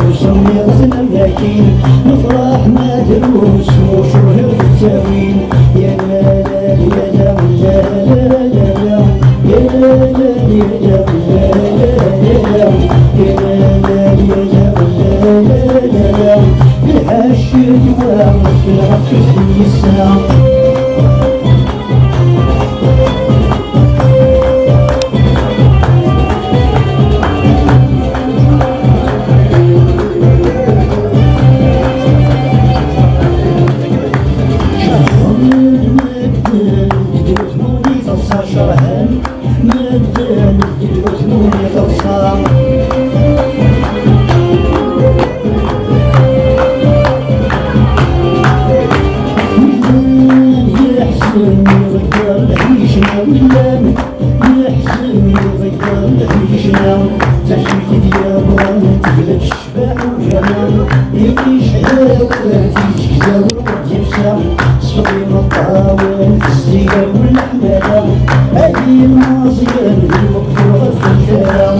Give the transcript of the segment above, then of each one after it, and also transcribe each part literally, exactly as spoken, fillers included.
Usemmiḍ tmerdakin, nefraḥ ma drus, mucureɣ d ttawil. Ya la la la la la la la, ya la la la la la la la, ya la la la la la la la la. Lḥaci d wa, nefleɣ ɣef yesna. Yeḥzen iḍegger leḥyicna, wilan yeḥzen iḍegger leḥyicna, taḥit i d-yabran tebded ccbaḥ ugama, iqi ḥlawen tiǧegzawen d yefsa, sfeḍ imeṭṭawen tezzi-yawen leḥmala, ay imaẓyan d lweqt ur ɣef lkara.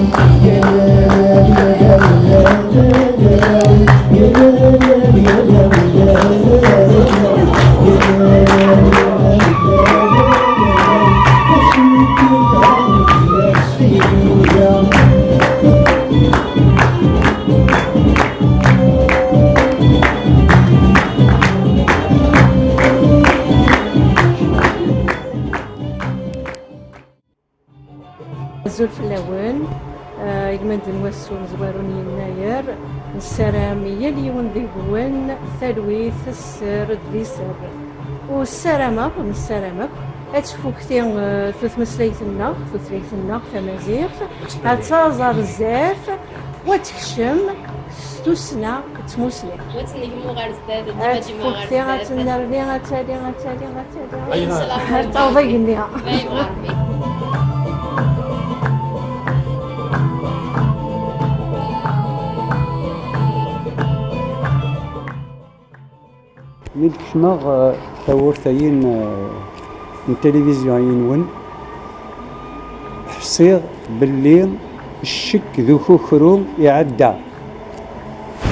Azul fell-awen, eh, igmaḍ n wass amezwaru n Yennayer. Nessaram i yal yiwen deg-wen talwit, sser d liser. U ssarameɣ, nessaram akk, ad tfukti, eh, tutmeslayt-nneɣ, tutlayt-nneɣ tamaziɣt, ad taẓ ar zdat, u ad tekcem s tussna d tmusni. Ad tennegmu ɣer zdat, ad dima dima ɣer tfukti, ad zdat. Tennerni, ad tali, ad tali, ad tali. Aywa. Ar taweḍ igenni. Ma yebɣa Rebbi. Mi d-kecmeɣ, eh, tawwurt-ayi n, eh, n tilivizyu-ayi-nwen, ḥṣiɣ belli ccek d ukukru iɛedda.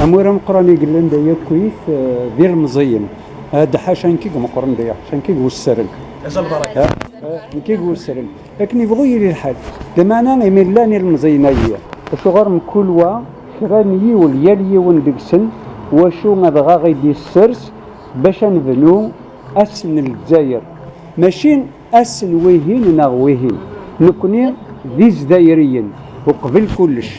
Amur ameqqran i yellan da yakk-it, eh, d ilemẓiyen. Ad ḥaca nekk i imeqqren da, ḥaca nekk i iwessren. Azal barak. Eh, eh, nekk i iwessren. Akken yebɣu yili lḥal. Lameɛna imi llan ilemẓiyen-agi, acuɣer mkul wa kra n yiwen, yal yiwen deg-sen, wacu adɣaɣ i d-yessers bac ad nebnu ass n Lezzayer. Mačči ass n wihin neɣ wihin. Nekni d Izzayriyen, uqbel kullec.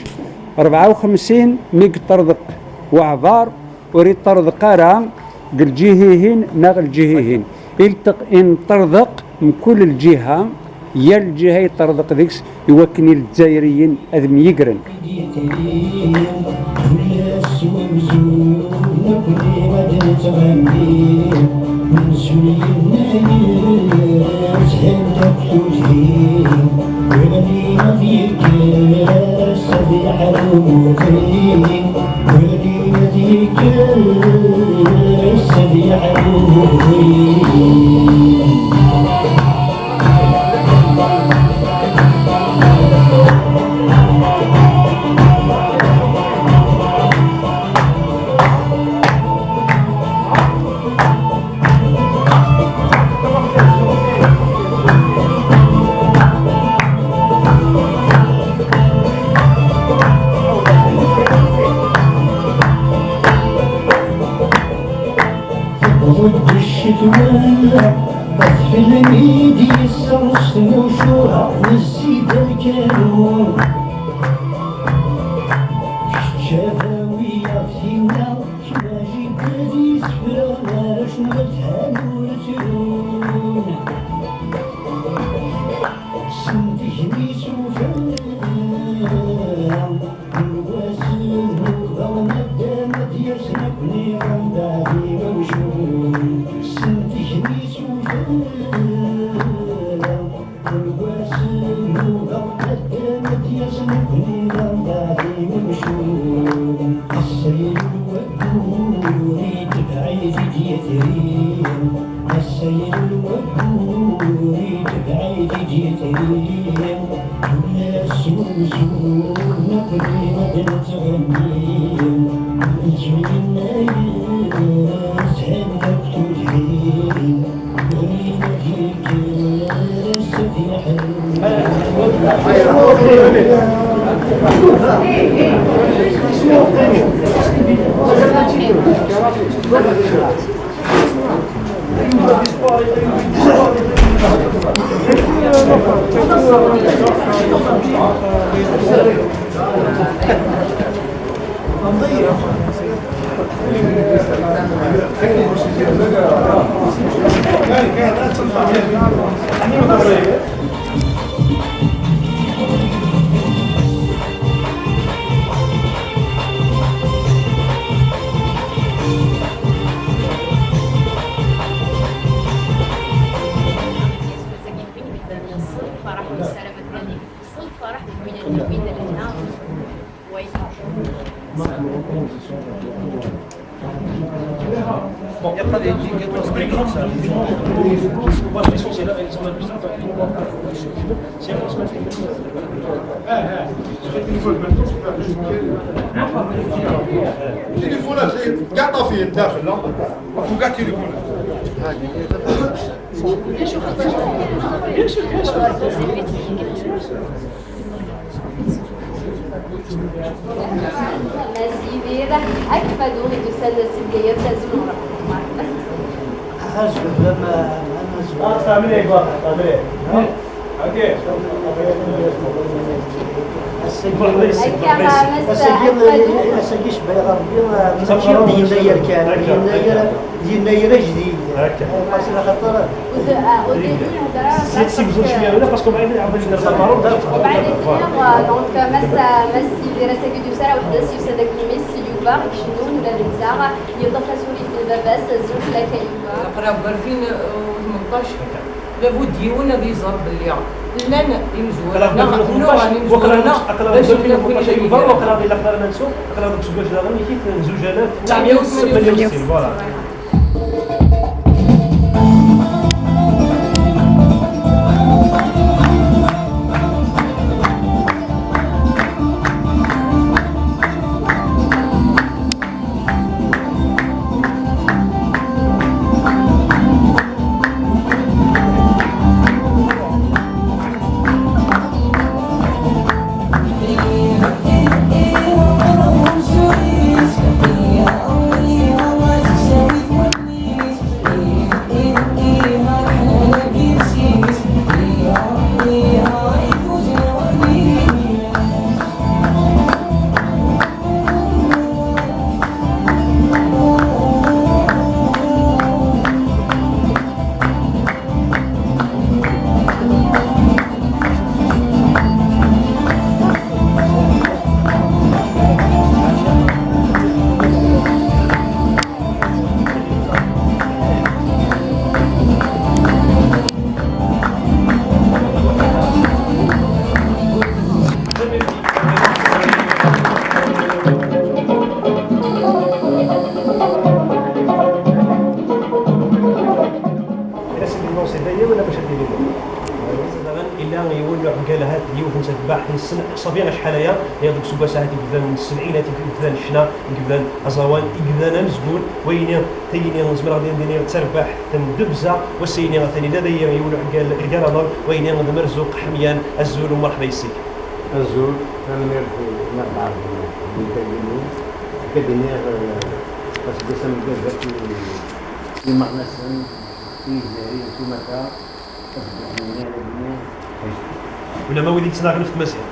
Rebɛa u xemsin mi yeṭṭerḍeq waɛbar, ur iṭṭerḍeq ara deg lǧihihin neɣ lǧihihin. Ilteq-, inṭerḍeq mkul lǧiha, yal lǧiha iṭṭerḍeq deg-s i wakken i Lezzairiyen ad myegren. Tewweḍ-d ccetwa, adfel mi d-yesseṛs tmucuha, nezzi-d lkaru. Kečč a tawi-yaɣ tinna, kemm a jidda d isefra, arrac n Weltma ur ttrun. Send-ik mi sufella. Lwasen nudaɣ nadda ma d-yas nekkni ɣer mbeɛd imawcun. Send-ik mi sufella. Lwasen nudaɣ nadda ma d-yas Ass-agi n win yebdan s lferḥ u nessaram ad nali s lferḥ deg win, deg win lehna. Bon, il y a pas de, de, de, تليفونات كاع طافيين داخل، لا؟ وقع تليفونات. Mass Yidir, akk fadu i d-yusan si Bgayet, azul n Ṛebbi. Azul, ama, ama azul. Ah, tfehmem, tfehmem. Ass-agi, ass-agi, ass-agi, cebba Ṛebbi, mačči d yennayer kan, d yennayer, d yennayer ajdid. Parce que axaṭer Ssi Bzuz cwiya ula parce que bɣiɣ ad ɛawdeɣ la parole. Donc Mass Mass Yidir ass-agi d-yusa, waḥed-s yusa-d akked mmi-s Yuba, icennu ula d netta, yeṭṭef asurif n baba-s, azul fell-ak a Yuba. Aql-aɣ deg alfin u tmenṭac, labud yiwen ad iẓer belli llan imezwura, neɣ nnuɣen imezwura-nneɣ, bac ad ken-id-inin. Aql-aɣ deg useggas daɣen, yif-it n zuǧ alaf u tesɛemya u tmenya u sittin, voilà. Ila sidi non c'est daya wala bac ad d-inin. Daɣen illa yiwen n uɛeggal ahat d yiwet n terbaḥt nessen ṣafi acḥal aya, yaḍ deg useggas ahat i yebdan s lɛinat, i yebdan ccna, i yebdan aẓawan, i yebdan amezgun, wayini tayini zemreɣ ad d-iniɣ d tarbaḥt n Debza, wass-ayini atan illa dayi yiwen n uɛeggal irgaraḍen, wayini d Merzuq Ḥemyan, azul u mreḥba yes-k. Azul, tanemmirt i Nna Ɛebd Ɛebdi, d tagi-nni, akka d-iniɣ, eh, aseggas ameggaz akk i, i imeɣnasen, i yiziriyen s umata, aseggas-nni, ayagi-nni, ɛic. Ulamma wid yettnaɣen ɣef tmaziɣt.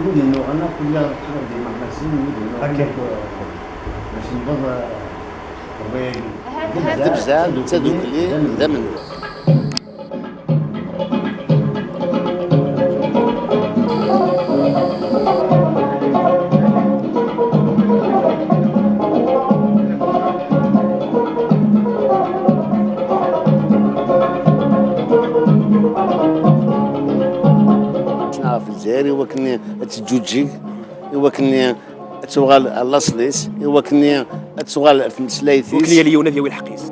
Wid yennuɣen akk, illa ttnaɣ d imeɣnasen, wid yennuɣen akk, eh, bac newweḍ, eh, ṛṛay-agi. Debza d tadukli d amennuɣ. Ɣef Lezzayer i wakken ad teǧǧuǧǧeg, i wakken ad tuɣal ar laṣel-is, i wakken ad tuɣal ar tmeslayt-is. Wakken yal yiwen ad yawi lḥeqq-is.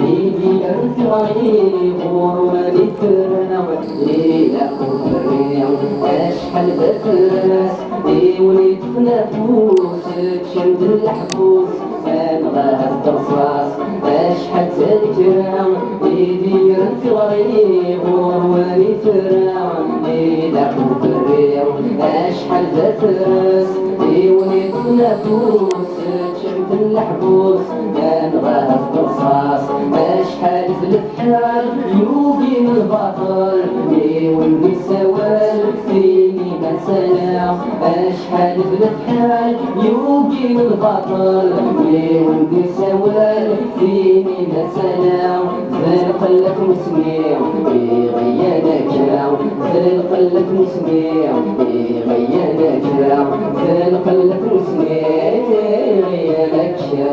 Idiren tiɣri ɣur-wen itran, ilaq uberri acḥal d afras, i win iṭṭfen afus, ččan-d leḥbus, amɣar d rṣaṣ, acḥal d lekra, idiren tiɣri ɣur-wen itran, ilaq uberri acḥal d afras, i win iṭṭfen afus, ččan-d leḥbus, amɣar d rṣaṣ, acḥal d lefḥal yugin lbaṭel, mi wen-d-issawal, tini ma nsala, acḥal d lefḥal yugin lbaṭel, mi wen-d-issawal, tini ma nsala, d lqella n usmi, iɣeyyan akka, d lqella n usmi, iɣeyyan akka, d lqella n usmi, iɣeyyan akka.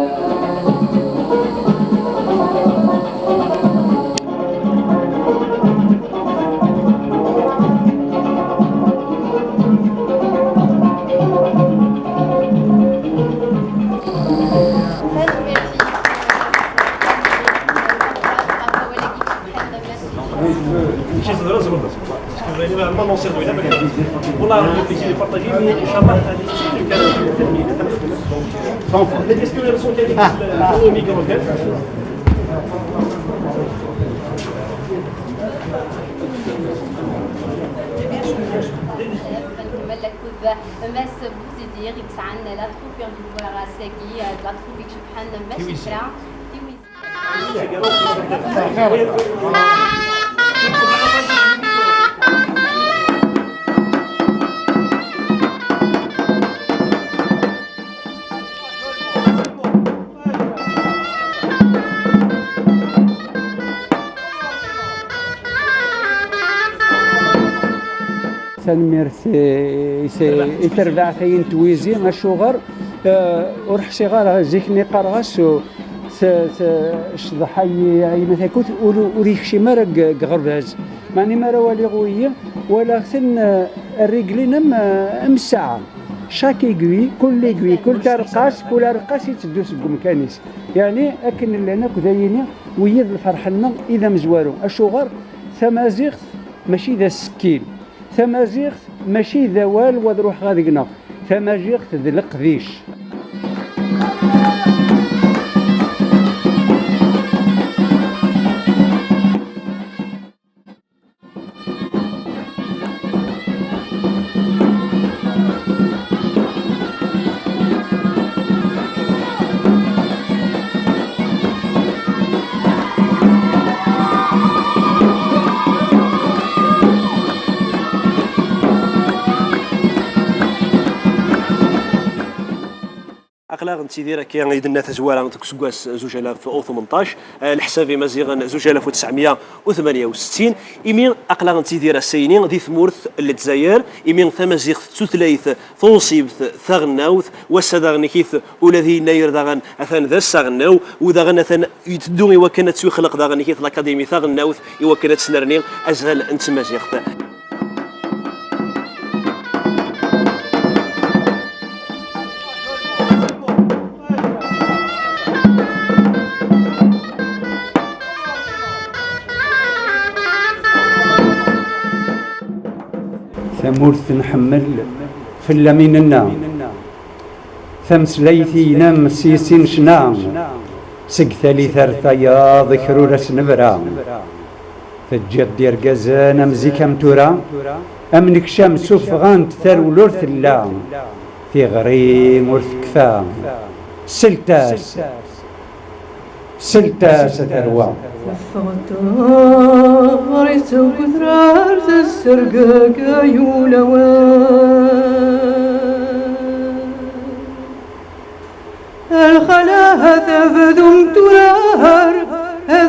Voilà, le plaisir de partager, mais Inch'Allah, هذه الشيء اللي كان في الفيلم. Est-ce que le son كان يوصل au micro كان؟ نكمل لك Mass Bouzidi, i yesɛan la troupe n Lwaras-agi, d la troupe i icebḥen Mass Tiwizi. Kra, Tiwizi. Tanemmirt i, i, i terbaɛt-ayi n Twizi, acuɣer, eh, ur ḥṣiɣ ara, zik-nni qqareɣ-as, s, s, ccḍeḥ-ayi, ayen takut, ur, ur yekcim ara deg, deg ɣerbaz. Meɛni mi ara waliɣ wiyi, walaɣ-ten, eh, rriglin am, eh, am ssaɛa. Chaque aiguille, kul aiguille, kul tareqqast, kul areqqas itteddu seg umkan-is. Yeɛni akken llan akk d ayini, wiyi d lferḥ-nneɣ i d amezwaru. Acuɣer? Tamaziɣt mačči d asekkil. Tamaziɣt mačči d awal wa ad ruḥeɣ ad gneɣ. Tamaziɣt d leqdic. Aql-aɣ nettidir akka i d-tenna tazwara deg useggas zuǧ alaf u tmenṭac, eh, leḥsab imaziɣen zuǧ alaf u tesɛemya u tmanya u settin, imi aql-aɣ nettidir ass-ayni di tmurt n Lezzayer, imi tamaziɣt d tutlayt tunṣibt taɣelnawt, wass-a daɣen ikit ula d Yennayer daɣen atan d ass aɣelnaw, u daɣen atan iteddu i wakken ad twexleq daɣen ikit l'Akadimi taɣelnawt i wakken ad tesnerni azal n tmaziɣt. Tamurt nḥemmel, fell-am i nenna. Tameslayt-inem s yis-i necna, seg talit ar tayeḍ kra ur as-nebra. Teǧǧiḍ-d irgazen am zik am tura, am nekcam suffɣen-t tarewla ur tella, tiɣri-m ur tekfa. Selt-as, selt-as a tarwa. Teffeɣ-d teɣri seg udrar, tessergagay ulawen. Lxalat abdum turar,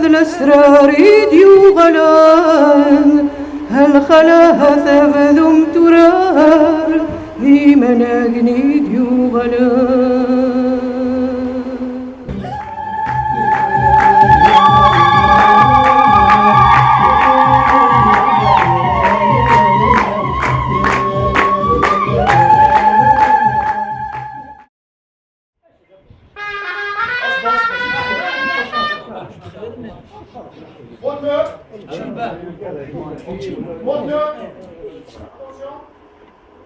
d lesrar i d-yuɣalen. Lxalat abdum turar, d imanagen i d-yuɣalen. Moteur. Moteur. Attention.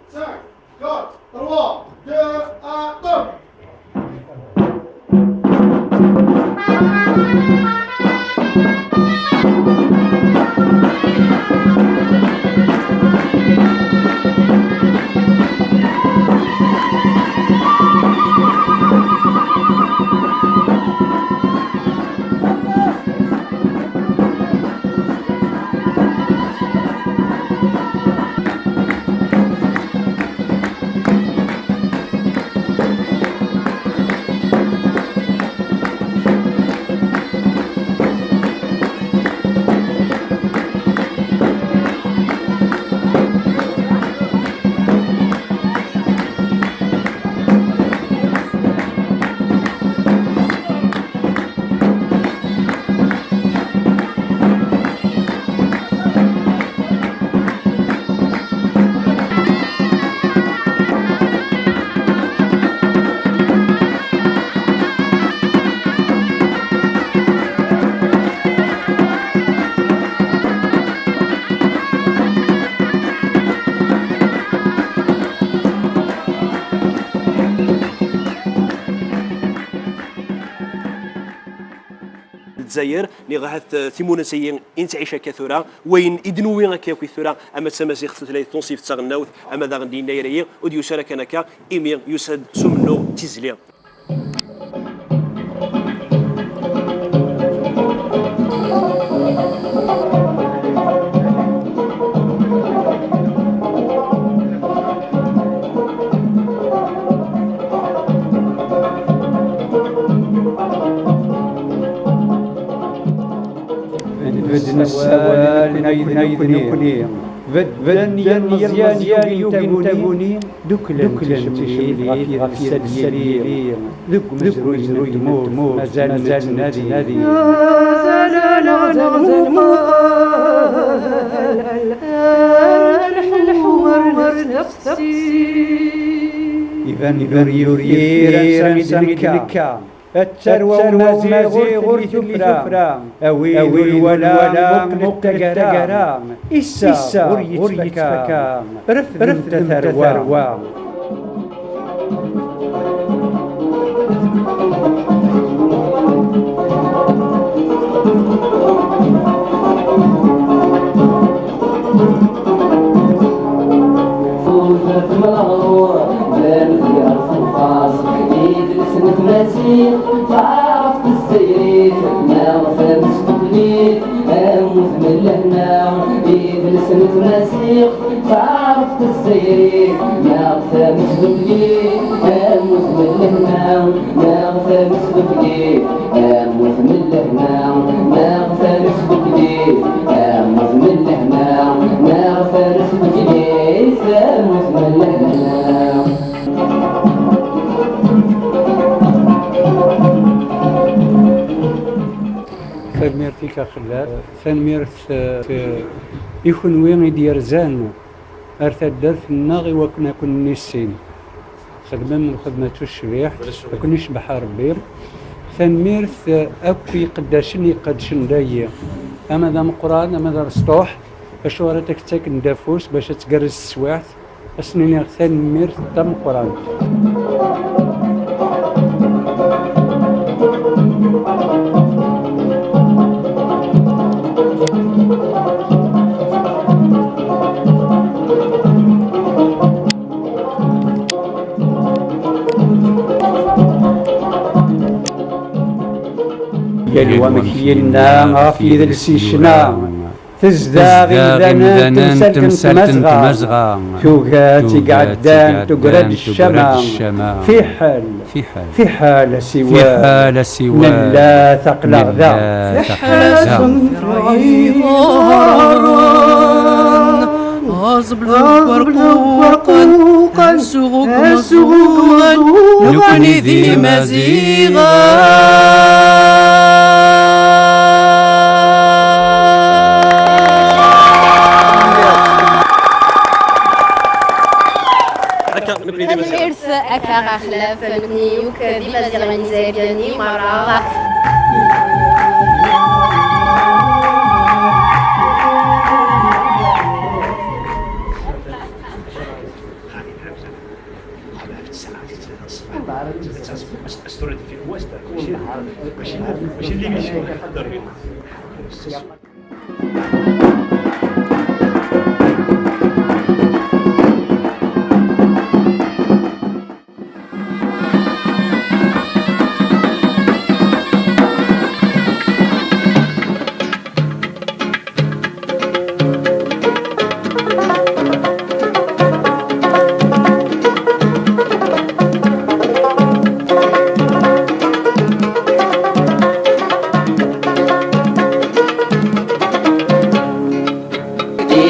Cinq, quatre, trois, deux, un, top. Lezzayer, niɣ ahat, eh, timunent-agi i nettɛic akka tura, wayen i d-newwi akka akk i tura, ama d tamaziɣt, tutlayt, tunṣibt, taɣelnawt, ama daɣen d yennayer-agi, ur d-yusi ara kan akka, imi yusa-d s umennuɣ d tizli. Bedden ssawalen ay d nekkni. Bedden yilmeẓyen yugin taguni. Duklen ticemlit ɣef yidles n yilli. Deg umezruy n tmurt mazal nettnadi. Iban ur yefri ansa i d-nekka. Tarwa n Umaziɣ ur telli tufra. A wid ur nwala, muqlet taggara. Iseɣ ur yettfaka. Refdemt a tarwa. Tudert n leɣrur, banet gar tnfas, idles n tmaziɣt, taɛrabt tezzayrit, neɣ tamesduklit, ammud n lehna, idles n tmaziɣt, taɛrabt tezzayrit, neɣ tamesduklit, ammud n lehna, neɣ tamesduklit. Ammud n lehna, neɣ tamesduklit. Ammud n lehna, neɣ tamesduklit. Ammud n lehna. Tanemmirt-ik a Xellaf, tanemmirt, eh, i kunwi i d-yerzan ar taddart-nneɣ i wakken ad ken-nissin. Txedmem lxedma d tucbiḥt, ad ken-icebbeḥ Rebbi. Tanemmirt, eh, akk i iqeddacen i iqeddcen dayi, ama d ameqqran, ama d abesṭuḥ, acuɣer ad ak-ttaken d afus bac ad tgerrez teswiɛt, ad sen-iniɣ tanemmirt d tameqqrant. Yal wamek yenna ɣef yidles yecna. Tezdeɣ imdanen temsalt n Tmazɣa. Tuga tigɛeddan tugra-d ccama. Fiḥel, fiḥel asiwel. Nella taqlaɣ da. Fiḥel asemfeɣ iḍarren. Aẓeblu werquqen, ansuɣ ukmeẓuɣen, nekkni d Imaziɣen. Akka, nekkni d Imaziɣen. Tanemmirt akka a Xellaf, nekkni yakk d Imaziɣen izzayriyen merra.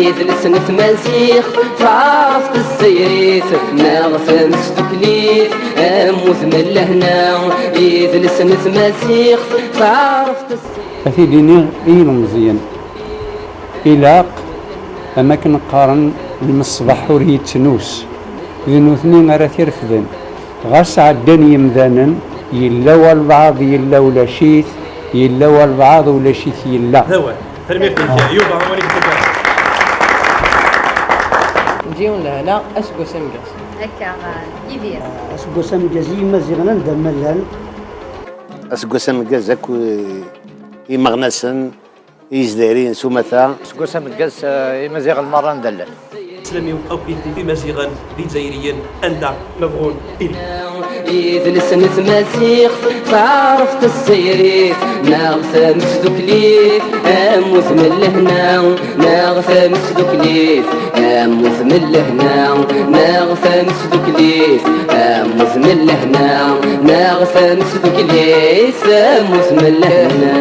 Idles n tmaziɣt, taɛrabt tessayrit, neɣ tamsduklit, am udem n lehna. Idles n tmaziɣt, taɛrabt tessayrit. Ad t-id-iniɣ i yilmeẓyen, ilaq, am akken qqaren, lmeṣbaḥ ur yettnus, d nutni ara t-irefden. Ɣas ɛeddan yemdanen, yella walbeɛḍ yella ulac-it, yella walbeɛḍ ulac-it yella. D awal. Tanemmirt-ik, Yuba, awal-ik d lfakar. Nǧi-wen lehna, aseggas ameggaz. Akka, Yidir. Aseggas ameggaz i Yimaziɣen anda ma llan. Aseggas ameggaz akk i imeɣnasen, i Yizdayriyen s umata. Aseggas ameggaz, eh, i Imaziɣen merra anda llan. Sslam-iw akk i Imaziɣen d Izzayriyen anda ma bɣun ili. Idles n tmaziɣt, taɛrabt tessayrit, neɣ tamsduklit, am udem n lehna, neɣ tamsduklit, am udem n lehna, neɣ tamsduklit, am udem n lehna, neɣ tamsduklit, am udem n lehna.